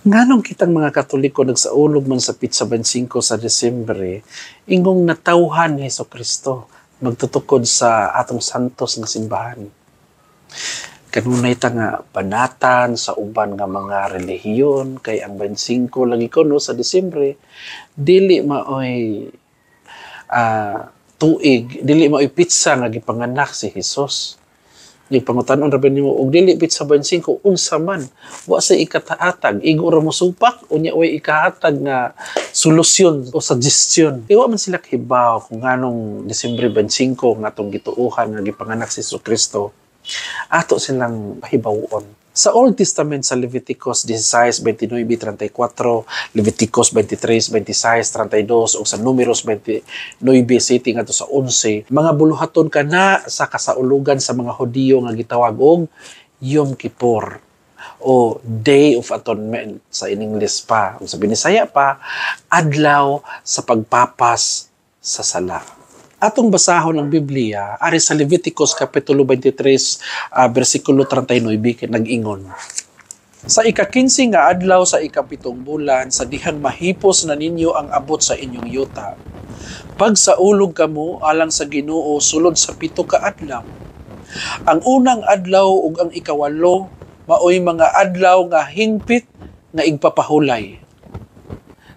Nganong kitang mga Katoliko nagsaulog man sa Pitsa 25 sa Desembre, ingong natawhan ni Hesus Kristo magtutukod sa atong santos nga simbahan? Kanunay ta nga banatan sa uban nga mga relihiyon kay ang 25 lagi kuno sa Desembre dili maoy tuig, dili maoy pitsa nga gipanganak si Hesus. Gipangutan-on ra ba nimo, og dili pitsa 25, unsa man? Wa say ikahatag, igo ra mo supak, unya way ikahatag nga solusyon o suggestion. Kay wa man sila kahibaw kung nganong Desembre 25 nga atong gituohan nga gipanganak si Hesus Kristo. Ato silang pahibaw-on. Sa Old Testament, sa Leviticus 16:29-34, Leviticus 23:26-32, o sa Numeros 29:7 ngadto sa 11, mga buluhaton kana sa kasaulugan sa mga Hudiyo nga gitawag og Yom Kippur o Day of Atonement sa in English pa. Kung sa Binisaya pa, adlaw sa pagpapas sa sala. Atong basahon ang Biblia ari sa Leviticus kapitulo 23, bersikulo 39, nag-ingon: "Sa ika-15 nga adlaw sa 7 bulan, sa dihang mahipos na ninyo ang abot sa inyong yuta, pagsaulog kamo alang sa Ginoo sulod sa 7 ka adlaw. Ang unang adlaw ug ang 8 maoy mga adlaw nga hingpit nga igpapahulay."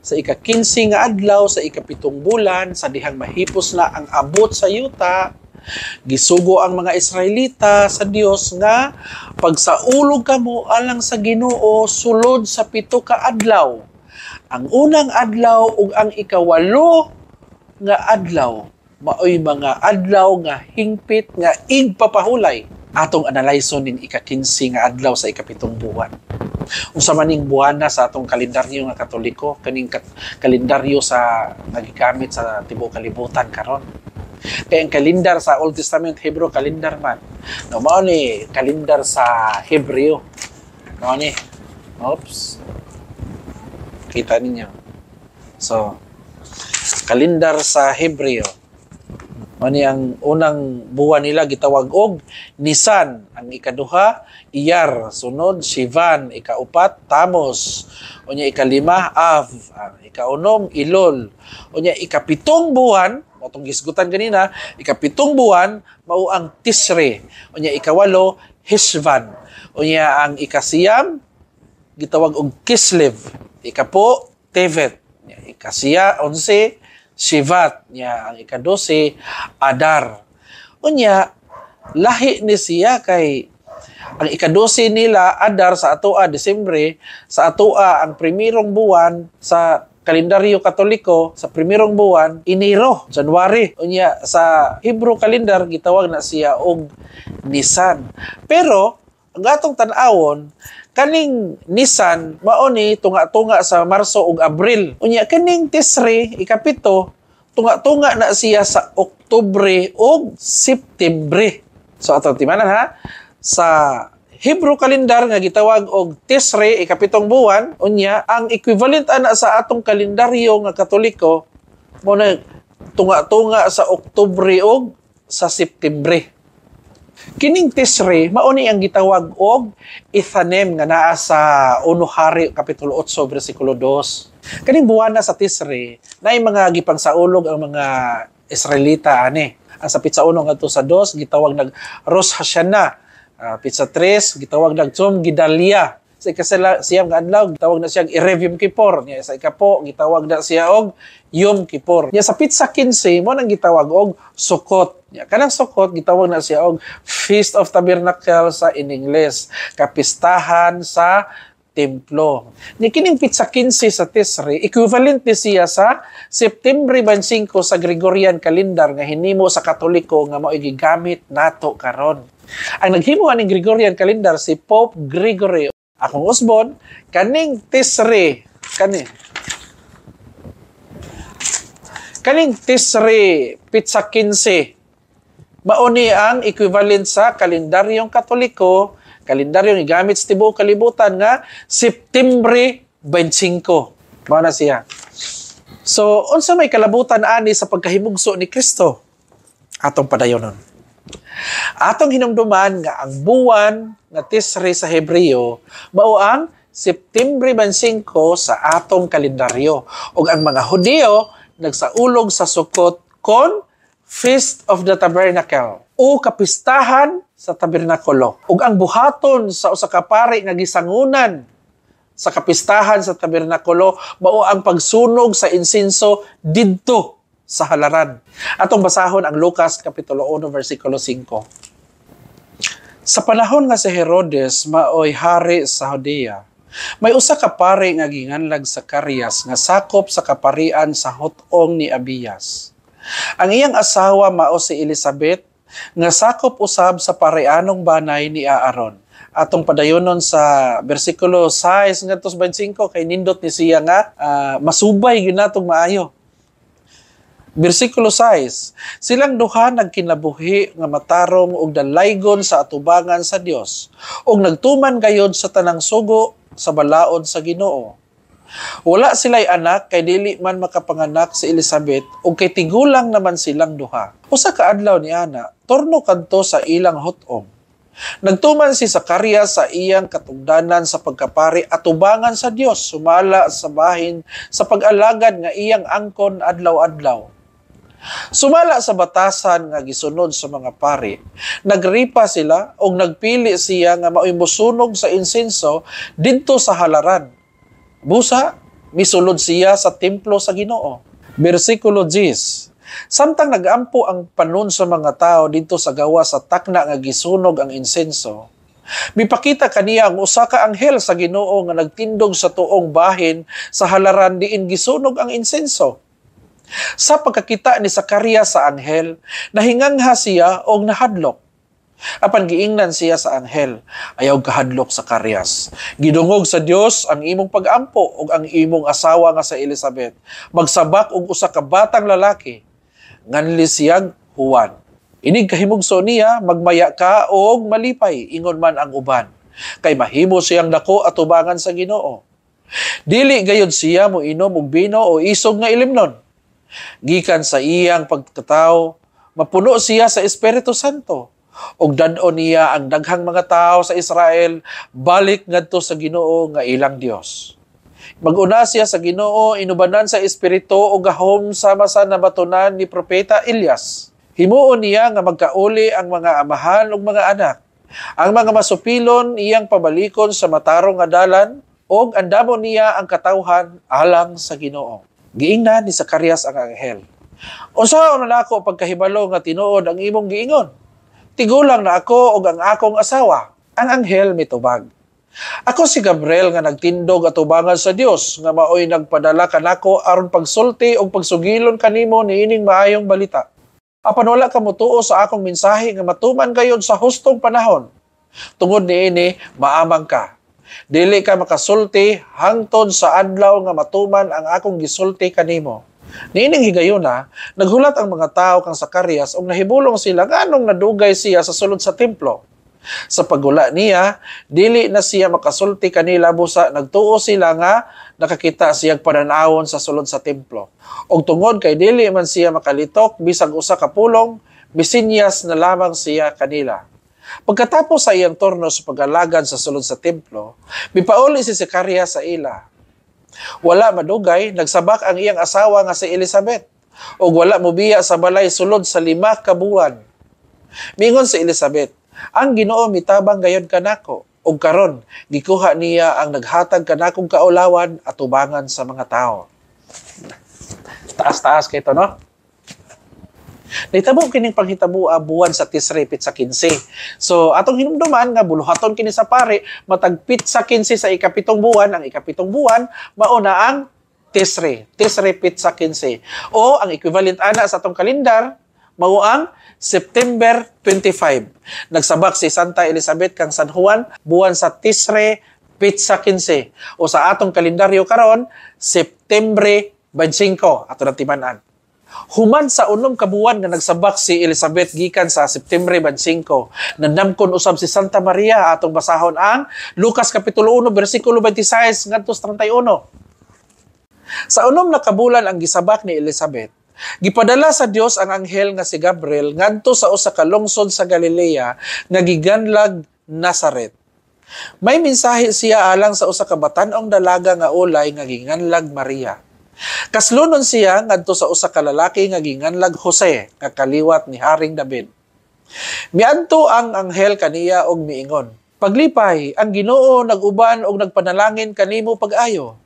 Sa ika-15 nga adlaw sa 7 bulan, sa dihang mahipos na ang abot sa yuta, gisugo ang mga Israelita sa Dios nga pagsaulog kamo alang sa Ginoo sulod sa 7 ka adlaw. Ang unang adlaw ug ang 8 nga adlaw maoy mga adlaw nga hingpit nga igpapahulay. Atong analayson ning ika-15 nga adlaw sa 7 buwan. Unsa man ning buwana sa atong kalendaryo nga Katoliko, kaning kalendaryo sa nga gigamit sa tibuok kalibutan karon. Kay ang kalendar sa Old Testament, Hebrew calendar man. No, mao ni kalendar sa Hebreo. Mao ni. Oops. Kita ninyo. So, kalendar sa Hebreo. Mao ni ang unang buwan nila gitawag og Nisan, ang ikaduha Iyar, sunod Sivan, ikaupat Tammuz, unya ikalima Av, ang ikaunom Elul. Unya 7 buwan, mao tong gisgutan ganina, 7 buwan mao ang Tisri. Unya 8 Heshvan. Unya ang 9 gitawag og Kislev, 10 Tevet, unya 9 11 Shivat, nya ang 12 Adar. Unya lahi ni siya kay ang 12 nila Adar, sa atoa Desembre, sa atoa ang primerong buwan sa kalendaryo Katoliko, sa primerong buwan Enero, January. Unya sa Hebrew calendar gitawag na siya og Nisan. Pero ang atong tan-awon, kaning Nisan mao ni tunga-tunga sa Marso ug Abril. Unya kaning Tisri, 7, tunga-tunga na siya sa Oktubre ug Septembre. So atong timanan ha, sa Hebrew calendar nga gitawag og Tisri, 7 buwan, unya ang equivalent ana sa atong kalendaryo nga Katoliko mo na tunga-tunga sa Oktubre ug sa Septembre. Kining Tisri mao ni ang gitawag og Ethanim nga naa sa Uno Hari kapitulo 8 bersikulo 2. Kaning buwana sa Tisri naay mga gipangsaulog ang mga Israelita ani. Ang sa pitsa 1 ngadto sa 2 gitawag nag Rosh Hashanah. Pitsa 3 gitawag nag Tzom Gedalia. Sa 9 nga adlaw gitawag na siya Erev Yom Kippur. Nya sa 10 gitawag na siya og Yom Kippur. Nya sa pitsa 15 mo nang gitawag og Sukkot. Nya kanang Sukkot gitawag na siya og Feast of Tabernacle sa in English, kapistahan sa templo. Ni kining pitsa 15 sa Tisri, equivalent ni siya sa September 25 sa Gregorian calendar nga hinimo sa Katoliko nga mao'y gigamit nato karon. Ang naghimo aning Gregorian calendar si Pope Gregory. Akong usbon, kaning Tisri, kaning Tisri pitsa 15, mao ni ang equivalent sa kalendaryong Katoliko, kalendaryong gigamit sa tibuok kalibutan nga September 25. Mao na siya. So, unsa may kalabutan ani sa pagkahimugso ni Kristo? Atong padayonon. Atong hinumduman nga ang buwan nga Tisri sa Hebreo mao ang September 25 sa atong kalendaryo. Ug ang mga Hudiyo nagsaulog sa Sukkot kon Feast of the Tabernacle o kapistahan sa tabernakulo. Ug ang buhaton sa usa ka pari nga gisangunan sa kapistahan sa tabernakulo mao ang pagsunog sa insenso didto sa halaran. Atong basahon ang Lucas Kapitulo 1 versikulo 5. Sa panahon nga si Herodes maoy hari sa Judea, may usa ka pari nga ginganlag Zacarias nga sakop sa kaparian sa hut-ong ni Abias. Ang iyang asawa mao si Elizabeth nga sakop usab sa parianong banay ni Aaron. Atong padayonon sa bersikulo 6 ngadto sa 25 kay nindot ni siya nga masubay gyud natong maayo. Bersikulo 6, silang duha nagkinabuhi nga matarong ug dalaygon sa atubangan sa Dios ug nagtuman gayod sa tanang sugo sa balaod sa Ginoo. Wala sila'y anak kay dili man makapanganak si Elizabeth ug kay tigulang naman silang duha. Usa ka adlaw ni ana, torno kadto sa ilang hut-ong. Nagtuman si Zacarias sa iyang katugdanan sa pagkapari atubangan sa Dios sumala sa bahin sa pag-alagad nga iyang angkon adlaw-adlaw. Sumala sa batasan nga gisunod sa mga pari, nagripa sila og nagpili siya nga maoy mosunog sa insenso didto sa halaran. Busa, misulod siya sa templo sa Ginoo. Bersikulo 10. Samtang nagampo ang panon sa mga tao didto sa gawas sa takna nga gisunog ang insenso, mipakita kaniya ang usa ka anghel sa Ginoo nga nagtindog sa tuong bahin sa halaran diin gisunog ang insenso. Sa pagkakita ni Zacarias sa anghel, nahingangha siya og nahadlok. Apan giingnan siya sa anghel, "Ayaw kahadlok, Zacarias. Gidungog sa Dios ang imong pagampo ug ang imong asawa nga sa Elizabeth magsabak og usa ka batang lalaki. Nganli siyag Juan. Inig kahimugso niya, magmaya ka og malipay, ingon man ang uban. Kay mahimo siyang dako atubangan sa Ginoo. Dili gayud siya mo inom og bino o isog nga ilimnon. Gikan sa iyang pagkatawo, mapuno siya sa Espiritu Santo ug dad-on niya ang daghang mga tao sa Israel balik ngadto sa Ginoo nga ilang Dios. Maguna siya sa Ginoo inubanan sa Espiritu ug gahom sama sa nabatonan ni propeta Elias. Himuon niya nga magkauli ang mga amahan ug mga anak. Ang mga masupilon iyang pabalikon sa matarong nga dalan ug andamon niya ang katawhan alang sa Ginoo." Giingnan ni Zacarias ang anghel, "Unsaon na nako pagkahibalo nga tinuod ang imong giingon? Tigulang na ako ug ang akong asawa." Ang anghel mitubag, "Ako si Gabriel nga nagtindog atubangan sa Dios nga maoy nagpadala kanako aron pagsulti ug pagsugilon kanimo niining maayong balita. Apan wala ka motuo sa akong mensahe nga matuman gayud sa hustong panahon. Tungod niini maamang ka. Dili ka makasulti hangtod sa adlaw nga matuman ang akong gisulti kanimo." Niining higayuna, naghulat ang mga tao kang Zacarias ug nahibulong sila nganong nadugay siya sa sulod sa templo. Sa paggula niya, dili na siya makasulti kanila busa nagtuo sila nga nakakita siyag panan-awon sa sulod sa templo. Og tungod kay dili man siya makalitok bisag usa ka pulong, bisinyas na lamang siya kanila. Pagkatapos sa iyang turno sa pag-alagad sa sulod sa templo, mipauli si Zacarias sa ila. Wala madugay, nagsabak ang iyang asawa nga si Elizabeth, ug wala mobiya sa balay sulod sa 5 ka buwan. Mingon si Elizabeth, "Ang Ginoo mitabang gayod kanako, ug karon gikuha niya ang naghatag kanakong kaulawan atubangan sa mga tao." Taas-taas kay ito, no? Nahitabo kining panghitabo buwan sa Tisri, pitsa 15. So atong hinumduman nga buluhaton kini sa pare matag pitsa 15 sa 7th buwan. Ang 7th buwan mao na ang Tisri, Tisri pitsa 15. O ang equivalent ana sa atong kalendar mao ang September 25. Nagsabak si Santa Elizabeth kang San Juan buwan sa Tisri pitsa 15. O sa atong kalendaryo karon September 25 ato nang timan-an. Human sa 6 ka buwan nga nagsabak si Elizabeth gikan sa September 25, nandamkon usab si Santa Maria. Atong basahon ang Lucas Kapitulo 1 versikulo 26 ngadto sa 31. Sa 6 na kabulan ang gisabak ni Elizabeth, gipadala sa Dios ang anghel nga si Gabriel ngadto sa usa ka lungsod sa Galilea nga giganlag Nazaret. May mensahe siya alang sa usa ka batan-ong dalaga nga ulay nga ginganlag Maria. Kaslunon siya ngadto sa usa ka lalaki nga ginganlag Jose nga kaliwat ni Haring David. Miadto ang anghel kaniya og miingon, "Paglipay, ang Ginoo nag-uban og nagpanalangin kanimo pag-ayo."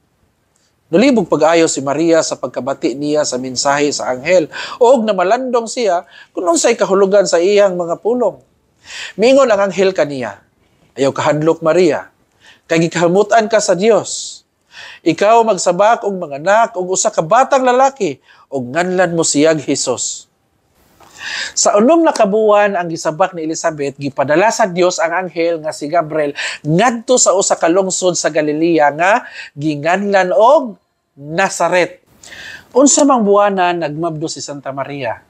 Nalibog pag-ayo si Maria sa pagkabati niya sa mensahe sa anghel og namalandong siya kung unsay kahulugan sa iyang mga pulong. Miingon ang anghel kaniya, "Ayaw kahadlok, Maria, kay gikahamutan ka sa Dios. Ikaw magsabak og manganak og usa ka batang lalaki ug nganlan mo siyag Hesus." Sa 6 na kabuwan ang gisabak ni Elizabeth, gipadala sa Dios ang anghel nga si Gabriel ngadto sa usa ka lungsod sa Galilea nga ginganlan og Nazaret. Unsa mang buwana nagmabdo si Santa Maria?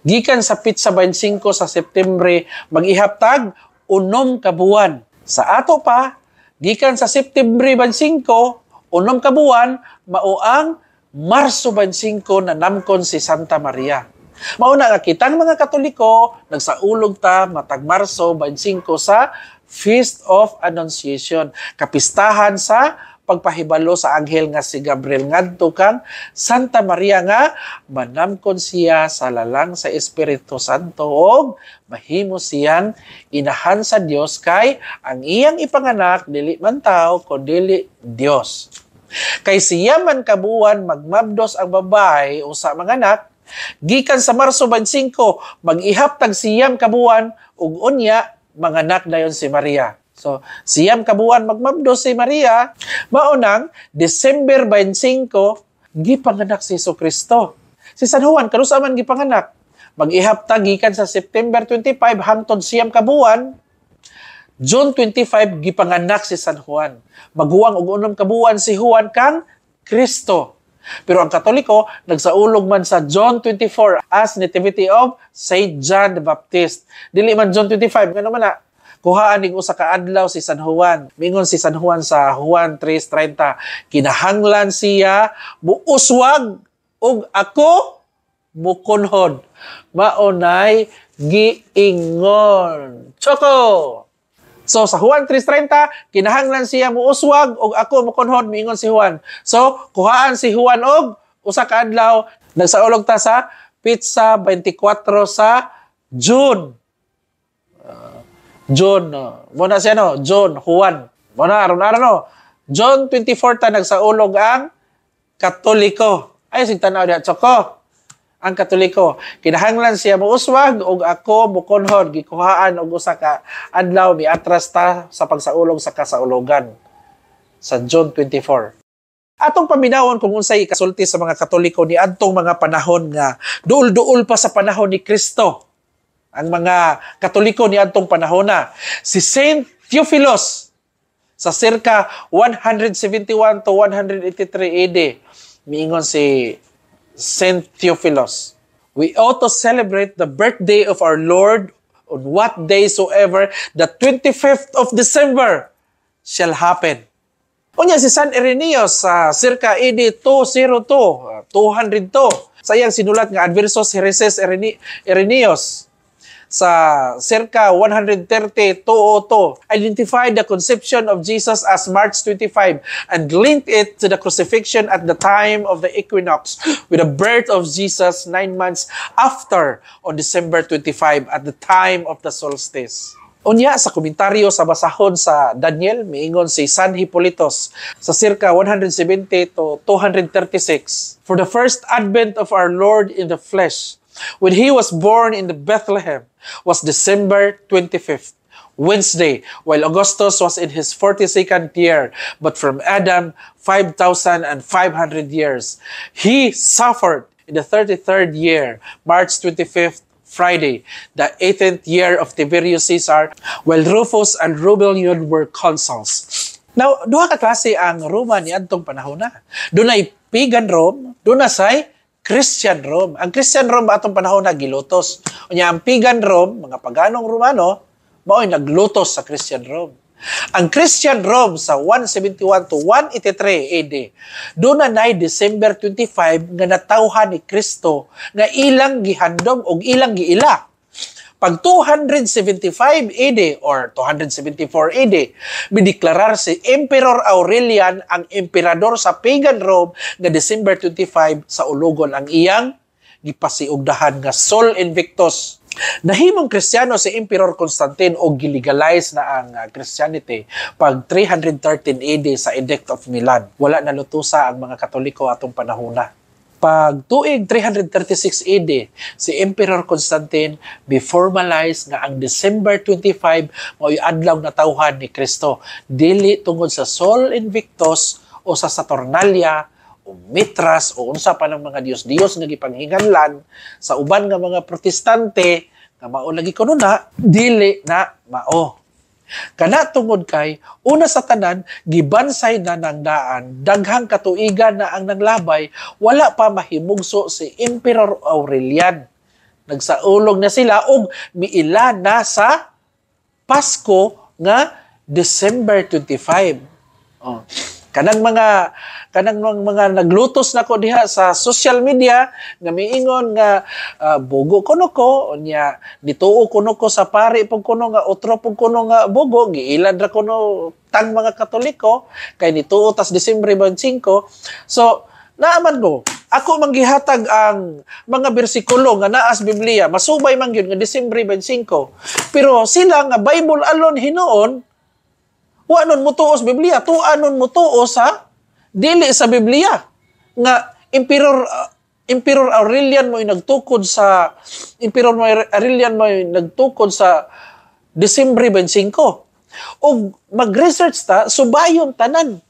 Gikan sa pitsa 25 sa Septembre, mag-ihap tag 6 ka buwan. Sa ato pa, gikan sa Septembre 25, 6 ka buwan, mao ang Marso 25 na namkon si Santa Maria. Mao na nga kitang mga Katoliko, nagsaulog ta matag Marso 25 sa Feast of Annunciation, kapistahan sa pagpahibalo sa anghel nga si Gabriel ngadto kang Santa Maria nga manamkon siya sa lalang sa Espiritu Santo og mahimo siyang inahan sa Dios kay ang iyang ipanganak dili man tao kundili Dios. Kay siya man kabuwan magmabdos ang babae usa manganak, gikan sa Marso 25, mag-ihap tag 9 kabuwan ug unya manganak dayon si Maria. So, 9 kabuwan magmabdos si Maria, mao nang December 25 gipanganak si Kristo. Si San Juan kanusa man gipanganak? Mag-ihap ta gikan sa September 25 hangtod 9 kabuwan, June 25 gipanganak si San Juan. Maguwang og 6 kabuwan si Juan kang Kristo. Pero ang Katoliko, nagsaulog man sa John 24 as Nativity of Saint John the Baptist. Dili man John 25, ngano man na? Kuhaan ning usa ka adlaw si San Juan. Mingon si San Juan sa Juan 3:30, kinahanglan siya muuswag ug ako mukunhod. Mao nay giingon. Choco! So sa Juan 3:30, kinahanglan siya muuswag ug ako mukunhod, miingon si Juan. So kuhaan si Juan og usa ka adlaw, nagsaulog ta sa pitsa 24 sa June. June, no. Muna siya, no, John, Juan. Muna aron aron, no. June 24 ta nagsaulog ang Katoliko. Ay, sig tanaw diha, Choco. Ang Katoliko, kinahanglan siya muuswag ug ako mukunhod, gikuhaan og usa ka adlaw, miatras ta sa pagsaulog sa kasaulogan sa June 24. Atong paminawon kung unsay ikasulti sa mga Katoliko ni adtong mga panahon nga duol-duol pa sa panahon ni Kristo. Ang mga Katoliko ni adtong panahon na si Saint Theophilus sa circa 171 to 183 AD. Miingon si Saint Theophilus, "We ought to celebrate the birthday of our Lord on what day soever the 25th of December shall happen." Unya si San Irenaeus sa circa AD 202, 202, sa iyang sinulat nga Adversus Haereses Irenaeus sa circa 130 202, identified the conception of Jesus as March 25 and linked it to the crucifixion at the time of the equinox, with the birth of Jesus 9 months after on December 25 at the time of the solstice. Unya sa komentaryo sa basahon sa Daniel, miingon si San Hippolytus sa circa 170 to 236, "For the first advent of our Lord in the flesh, when he was born in the Bethlehem, was December 25th, Wednesday, while Augustus was in his 42nd year, but from Adam 5,500 years. He suffered in the 33rd year, March 25th, Friday, the 18th year of Tiberius Caesar, while Rufus and Rubellion were consuls." Now, duha ka klase ang Roma ni adtong panahon na. Dunay pagan Rome, duna say Christian Rome. Ang Christian Rome atong panahon na gilutos. Unya ang pagan Rome, mga paganong Romano, mao'y naglutos sa Christian Rome. Ang Christian Rome sa 171 to 183 AD, doon na nay December 25 nga natawhan ni Kristo nga ilang gihandom og ilang giila. Pag 275 AD or 274 AD, mideklarar si Emperor Aurelian, ang emperador sa pagan Rome, nga December 25 sa ulogon ang iyang gipasiugdahan nga Sol Invictus. Nahimong Kristiyano si Emperor Constantine o gilegalize na ang Christianity pag 313 AD sa Edict of Milan. Wala na lutusa ang mga Katoliko atong panahona. Pag tuig 336 AD, si Emperor Constantine be-formalize nga ang December 25 mao'y adlaw na tawhan ni Kristo. Dili tungod sa Sol Invictus o sa Saturnalia o Mitras o unsa pa ng mga diyos-diyos nga gipanghinganlan sa uban nga mga Protestante nga mao lagi kuno na, dili na mao. Kana tungod kay una sa tanan, gibansay na ng daan, daghang katuigan na ang nanglabay, wala pa mahimugso si Emperor Aurelian. Nagsaulog na sila og miila na sa Pasko nga December 25. Oh. Kanang mga naglutos nako diha sa social media nga miingon nga bogo kuno ko, unya nituo kuno ko sa pari pug kuno nga otro pug kuno nga bogo, giilad ra kuno tang mga Katoliko kay nituo tas Disyembre 25. So naaman ko, ako man gihatag ang mga bersikulo nga naa sa Biblia, masubay man gyud nga Disyembre 25, pero sila nga Bible alone hinuon, wa nun mutuo sa Biblia, tua nun mutuo sa dili sa Biblia nga Emperor Aurelian mo nagtukod sa Emperor Aurelian mo nagtukod sa Disyembre 25. Og mag-research ta, subayon tanan.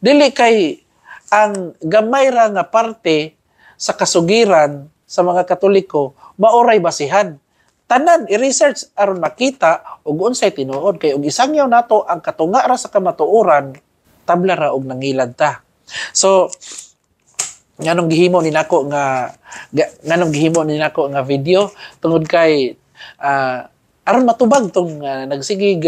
Dili kay ang gamay ra nga parte sa kasugiran sa mga Katoliko maoray basihan. Tanan i-research aron makita og unsay tinuod, kay og isangyaw nato ang katunga ra sa kamatuoran, tabla ra og nangilad ta. So nganong gihimo ni nako nga video? Tungod kay aron matubag tong nagsigig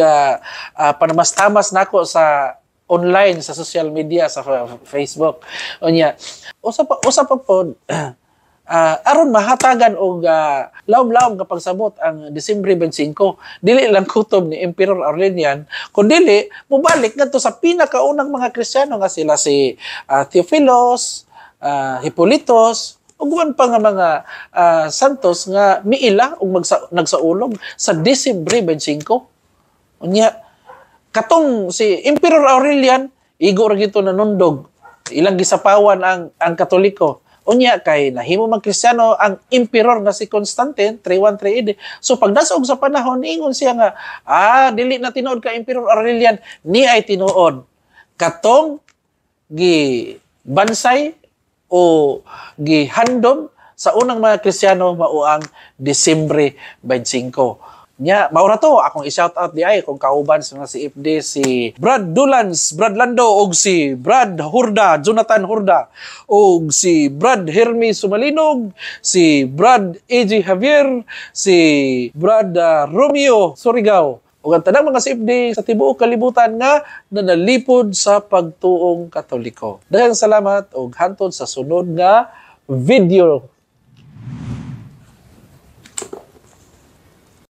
panamastamas nako sa online, sa social media, sa Facebook. Unya usa pa pod, aron mahatagan og lawom-lawom nga pagsabot ang Disyembre 25, dili lang kutob ni Emperor Aurelian, kun dili mobalik ngadto sa pinakaunang mga Kristiyano nga sila si Theophilos, Hippolytos ug uban pa nga mga santos nga miila og nagsaulog sa Disyembre 25. Unya katong si Emperor Aurelian, igo ra gito nanundog, ilang gisapawan ang Katoliko. Unya kay nahimo mang Kristiyano ang emperor nga si Constantine 313 AD. So pagdasog sa panahon, ingon siya nga dili na tinuod ka Emperor Aurelian, ni ay tinuod katong gi bansay o gihandom sa unang mga Kristiyano, mao ang Disyembre 25. Nya, maura to, akong i-shout out di ay kung kauban sa mga CFD, si Brad Dulans, Brad Lando, og si Brad Hurda, Jonathan Hurda, og si Brad Hermes Sumalinog, si Brad AJ Javier, si Brad Romeo Surigao, ug ang tanang mga CFD sa tibuok kalibutan nga nanalipod sa pagtuong Katoliko. Daghang salamat og hantod sa sunod nga video.